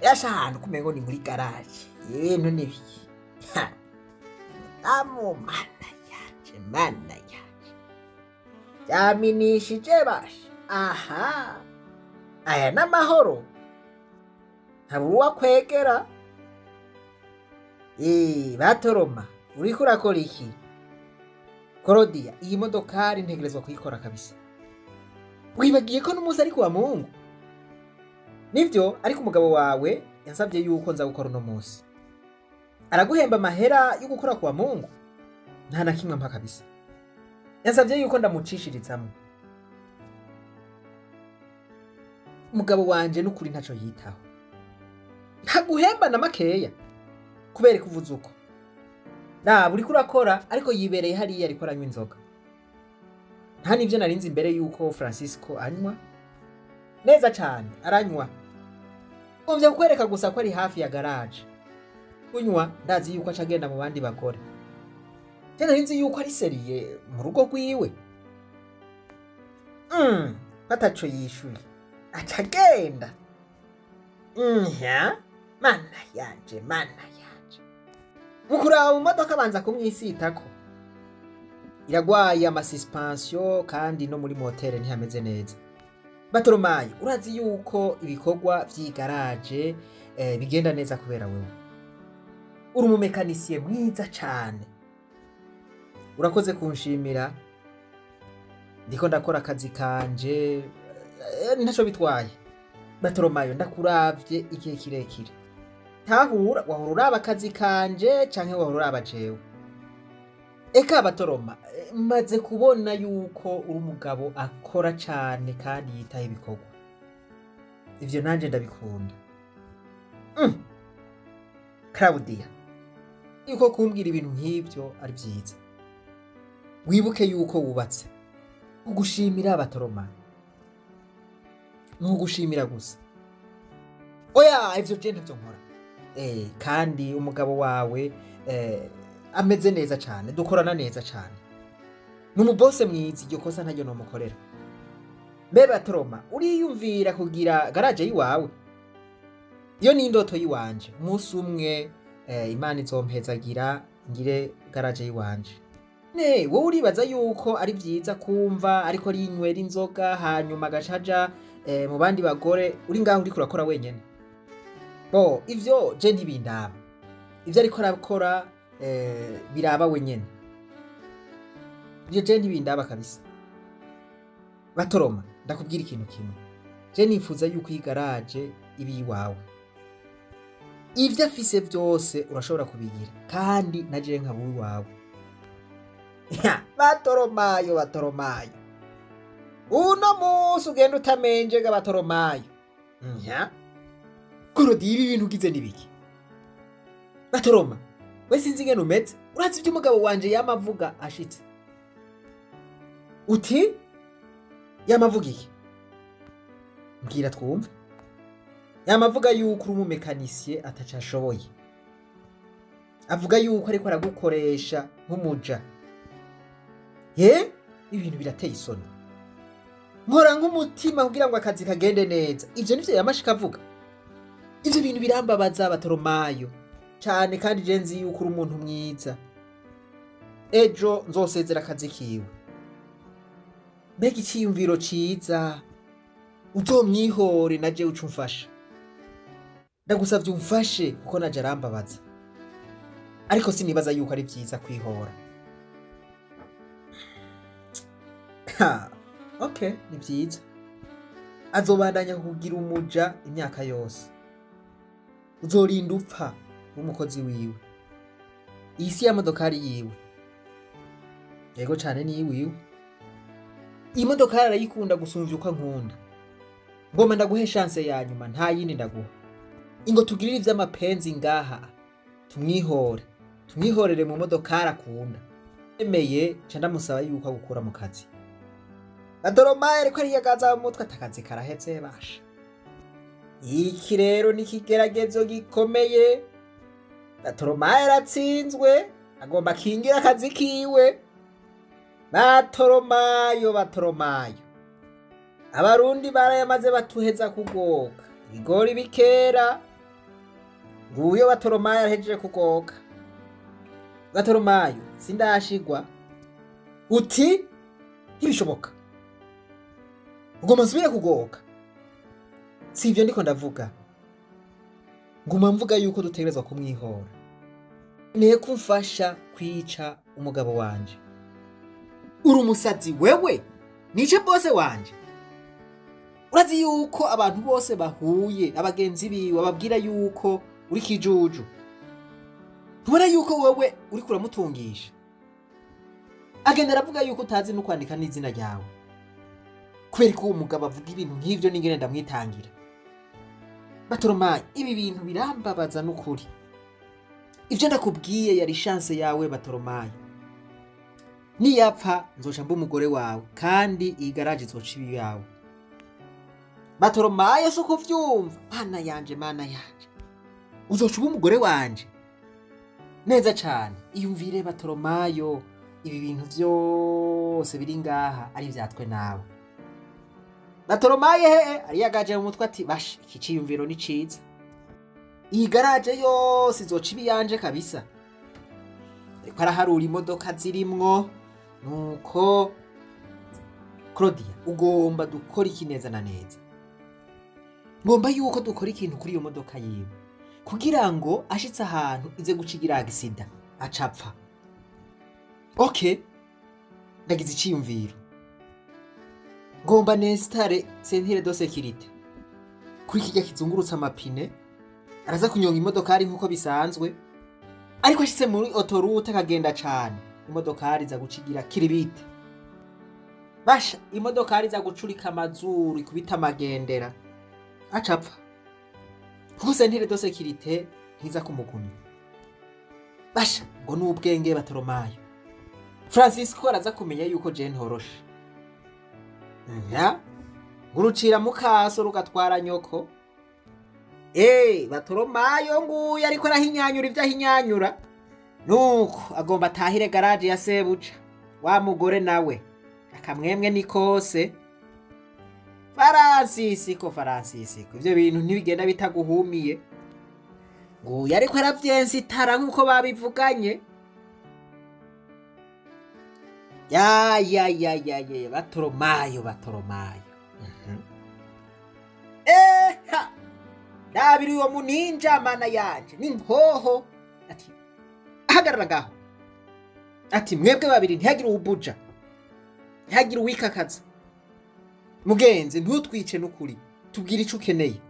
Yasha ahantu kumengo ni muri garage. Ibintu ni biki? Ha. Amu mana yanje, mana yanje. Byaminishije basha. Aha. Aya n'amahoro. Ntabura uwakwegera. Batoroma, uriko urakora iki? Korodiya, iyi modokari ntegerezwa kuyikora kabisa. Wibagiye ko n'umunsi ari kuwa Mungu? Nivyo, ariko umugabo wawe yansabye yuko nza gukora uno munsi. Araguhemba amahera yo gukora kuwa Mungu? Nta na kimwe ampa kabisa. Yansabye yuko ndamucishirizamwo. Umugabo wanje n'ukuri ntaco yitaho. Ntaguhemba na makeya. Kubera kuvuza uko. Raba uriko urakora ariko yibereye hariya ariko aranywa inzoga. Nta nivyo narinzi imbere yuko Francisco anywa. Neza cane aranywa. Umvye kukwereka gusa ko ari hafi ya garage. Kunywa ndazi yuko aca agenda mu bandi bagore. Je narinzi yuko ari seriye mu rugo rwiwe. Ataco yishuye. Aca agenda. Mana yanje, mana yanje. Mu kuraba mu modoka abanza kumwisitako. Iragwaye amasuspension kandi no muri motere ntihameze neza. Batoromaye, urazi yuko ibikorwa vy'igaraje bigenda neza kubera wewe. Uri umumekanisiye mwiza cane. Urakoze kunshimira. Ndiko ndakora akazi kanje, ntaco bitwaye. Batoromayo, ndakuravye igihe kirekire. Tahura, wahora uraba akazi kanje canke wahora uraba jewe? Eka Batoroma, maze kubona yuko uri umugabo akora cane kandi yitaho ibikorwa. Ivyo nanje ndabikunda. Claudia, yuko kumbwira ibintu nk'ivyo ari vyiza. Wibuke yuko wubatse. Ugushimira Batoroma. Nugushimira gusa. Oya, ivyo je ntavyo nkora. Kandi umugabo wawe ameze neza cane, dukorana neza cane. Ni umubose mwiza, iryo kosa ntaryo nomukorera. Mbe Batoroma, uriyumvira kugira garage yiwawe? Iyo ni indoto yiwanje. Umunsi umwe Imana izompezagira ngire garage yiwanje. Ne, wowe uribaza yuko ari vyiza kumva ariko rinywera inzoga hanyuma agacaja mu bandi bagore uri ngaho uriko urakora wenyene? Bo, ivyo je ntibindaba. Ivyo ariko arakora biraba wenyene. Ivyo je ntibindaba kabisa. Batoroma, ndakubwira ikintu kimwe. Je nifuza yuko iyi garage iba iwawe. Ivyo afise vyose urashobora kubigira kandi na je nkaba uwawe. Batoromayo, Batoromayo. Uno munsi ugenda utamenjega Batoromayo. Nya. Korodi, ibi bintu ugize nibiki? Batoroma, we sinzi ingene umeze. Urazi ivyo umugabo wanje yama avuga ashitse. Uti? Yama avuga iki? Mbwira twumve. Yama avuga yuko uri umumekanisiye ataco ashoboye. Avuga yuko ariko aragukoresha nk'umuja. Ye? Ibintu birateye isoni. Nkora nk'umutima kugira ngo akazi kagende neza. Ivyo nivyo yamashika avuga. Ivyo bintu birambabaza Batoromayo cane kandi je nzi yuko uri umuntu mwiza. Ejo nzosezera akazi kiwe. Mbega iciyumviro ciza! Uzomwihore na jewe uce umfasha. Ndagusavye umfashe kuko naje arambabaza. Ariko sinibaza yuko ari vyiza kwihora. Ha, okay, ni vyiza. Azobandanya kugira umuja imyaka yose. Uzorinda upfa w'umukozi wiwe. Iyi si ya modokari yiwe. Yego cane ni iwiwe. Iyi modokari arayikunda gusumvya uko ankunda. Ngoma ndaguhe chance ya nyuma, nta yindi ndaguha. Ingo tugirire ivy'amapenzi ngaha. Tumwihore. Tumwihorere mu modokari akunda. Emeye ca ndamusaba yuko agukura mu kazi. Batoromayo ariko ariyagaza mu mutwe atakazi karaheze basha. Iki rero ni ikigeragezo gikomeye. Batoromayo aratsinzwe, agomba akingira akazi kiwe. Batoromayo, Batoromayo. Abarundi barayamaze batuheza kugoka. Ibigori bikera. Nguyo Batoromayo arahejeje kugoka. Batoromayo, sindashigwa. Uti ntibishoboka, ugomba nsubire kugoka? Si ivyo ndiko ndavuga, nguma mvuga yuko dutegerezwa kumwihora. Neye kumfasha kwica umugabo wanje. Uri umusazi wewe, nice boss wanje. Urazi yuko abantu bose bahuye, abagenzi biwe, bababwira yuko uri kijuju. Ntubona yuko wewe uriko uramutungisha? Agenda aravuga yuko utazi no kwandika n'izina ryawe. Kubera ko uwo mugabo avuga ibintu nk'ivyo, n'ingene ndamwitangira. Batoromayo, ibi bintu birambabaza n'ukuri. Ivyo ndakubwiye yari chance yawe, Batoromayo. Niyapfa nzoca mba umugore wawe, kandi iyi garaje izoca iba iyawe. Batoromayo si ukuvyumva. Mana yanje, mana yanje, uzoca uba umugore wanje? Neza cane. Iyumvire Batoromayo, ibi bintu vyose biri ngaha ari ivyatwe nawe. Batoromayo hehe ariyagaje mu mutwe ati: "Basha, iki ciyumviro ni ciza, iyi garaje yose izoca iba iyanje kabisa." Ariko araharura imodoka zirimwo. Nuko Claudia, ugomba dukora iki neza na neza? Ngomba yuko dukora ikintu kuri iyo modoka yiwe kugira ngo ashitse ahantu ize guca igira accident, acapfa. Okay, ndagize iciyumviro. Ngomba n'installe ceinture de sécurité kuri kirya kizungurutse amapine. Araza kunyonga imodokari nk'uko bisanzwe, ariko ashitse muri autoroute akagenda cane, imodokari iza guca igira culbute. Basha, imodokari iza gucurika amazuru, ikubita amagendera, acapfa, kuko ceinture de sécurité ntiza kumugumya. Basha, ngo n'ubwenge Batoromayo. Francisco araza kumenya yuko je ntoroshe. Nya ngurucira mukaso rugatwara nyoko. Batoromayo nguyu ariko arahinyanyura ivyo ahinyanyura, nuko agomba atahire garaje ya sebuja. Wa mugore nawe akamwemwe ni kose. Faransisiko, Faransisiko, ivyo bintu ntibigenda bitaguhumiye. Nguyu ariko aravyensitara nk'uko babivuganye. Ya ya ya ya ya, Batoromayo, Batoromayo. Ha, ndabiri uwo muninja, mana yanje, ni nkoho. Ati: "Ahagarara ngaho." Ati: "Mwebwe babiri ntihagire uwubuja, ntihagire uwikakaza. Mugenzi, ntutwice n'ukuri, tubwire ico ukeneye."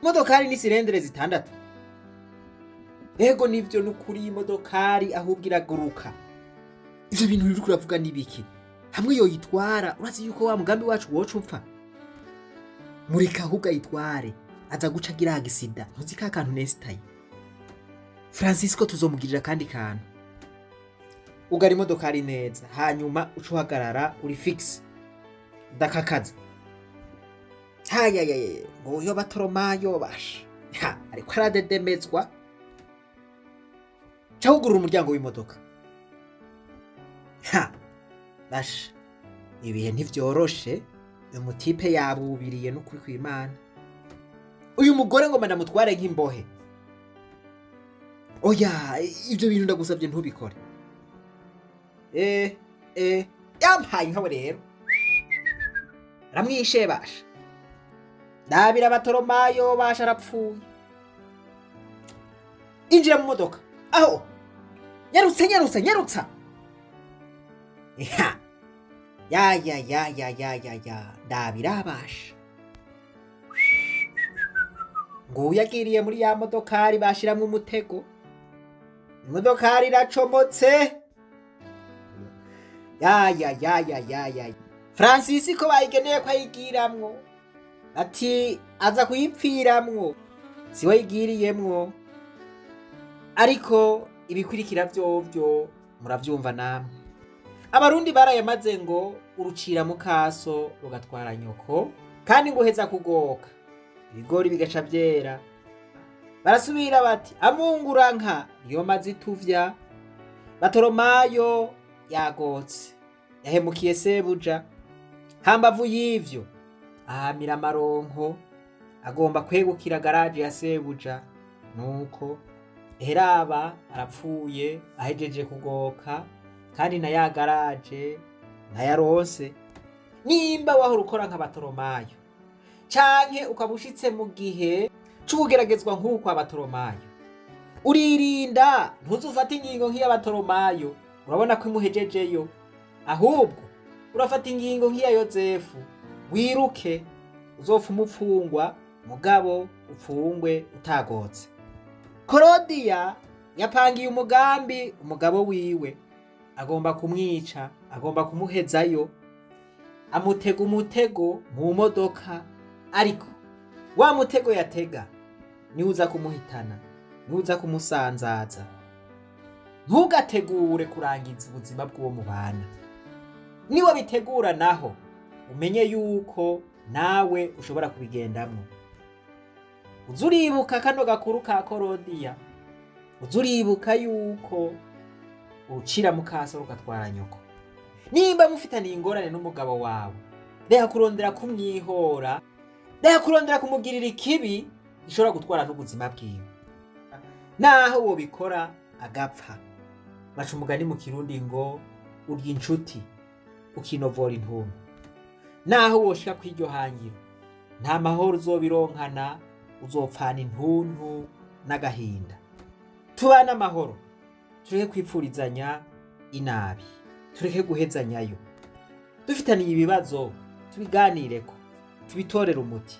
Imodokari ni cylindres 6. Ego nivyo n'ukuri, imodokari ahubwo iraguruka. Ivyo bintu uriko uravuga nibiki? Hamwe yoyitwara, urazi yuko wa mugambi wacu woca upfa. Mureka ahubwo ayitware, aza guca agira accident. Ntuzi ka kantu nesitaye Francisco, tuzomugirira akandi kantu. Ugara imodokari neza, hanyuma uca uhagarara uri fixe, ndakakaza. Hayayaye, nguyo Batoromayo. Basha, ha, ariko aradedemezwa. Ca wugurura umuryango w'imodoka. Ha, basha, ibihe ntivyoroshe. Uyu mutipe yabubiriye n'ukuri kw'Imana. Uyu mugore ngo ndamutware nk'imbohe. Oya, ibyo bintu ndagusabye ntubikore. Yampaye nkawe rero, aramwishe. Basha, ndabira Batoromayo, basha, arapfuye. Injira mu modoka aho, nyarutse, nyarutse, nyarutsa. Ya ya ya ya ya ya ya ya, ndabira basha, nguyu agiriye muri ya modokari, bashiramwo umutego, imodokari iracomotse. Ya ya ya ya ya ya, Francis ko bayigeneye ko ayigiramwo, ati aza kuyipfiramwo, siwe ayigiriyemwo. Ariko ibikurikira vyovyo muravyumva namwe. Abarundi barayamaze ngo urucira mukaso rugatwara nyoko, kandi ngo uheza kugoka ibigori bigaca vyera. Barasubira bati amunguranka niyo maze ituvya. Batoromayo yagotse, yahemukiye sebuja. Hambavu y'ivyo ahamira amaronko, agomba kwegukira garaje ya sebuja. Nuko heraba arapfuye ahejeje kugoka, kandi na ya garaje ntayaronse. Nimba wahora ukora nk'abatoromayo, canke ukaba ushitse mu gihe c'ukugeragezwa nk'uku kw'abatoromayo, uririnda ntuzufate ingingo nk'iy'abatoromayo. Urabona ko imuhejejeyo. Ahubwo urafata ingingo nk'iya Yozefu, wiruke. Uzopfa umupfungwa, mugabo upfungwe utagotse. Korodiya yapangiye umugambi umugabo wiwe, agomba kumwica, agomba kumuhezayo, amutega umutego mu modoka. Ariko wa mutego yatega niwe uza kumuhitana, niwe uza kumusanzaza. Ntugategure kurangiza ubuzima bw'uwo mubana. Niwe bitegura naho, umenye yuko nawe ushobora kubigendamwo. Uze uribuka kano gakuru ka Korodiya, uze uribuka yuko urucira mukaso rugatwara nyoko. Nimba mufitaniye ingorane n'umugabo wawe, reka kurondera kumwihora, reka kurondera kumugirira ikibi gishobora gutwara n'ubuzima bwiwe. Naho wobikora agapfa, baca umugani mu Kirundi ngo urya inshuti ukinovora intuntu. Naho woshika kw'iryo hangiro, nta mahoro uzobironkana, uzopfana intuntu n'agahinda. Tubane amahoro, tureke kwipfurizanya inabi, tureke guhezanyayo. Dufitaniye ibibazo, tubiganireko, tubitorere umuti.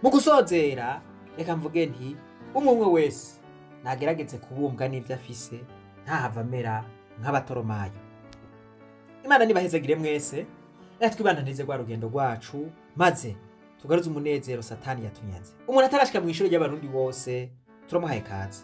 Mu gusozera, reka mvuge nti umwe umwe wese nagerageze kubumbwa n'ivyo afise, ntahava amera nk'abatoromayo. Imana nibahezagire mwese. Reka twibandanize rwa rugendo rwacu, maze tugaruze umunezero Satani yatunyaze. Umuntu atarashika mu ishuri ry'Abarundi bose, turamuhaye kaze.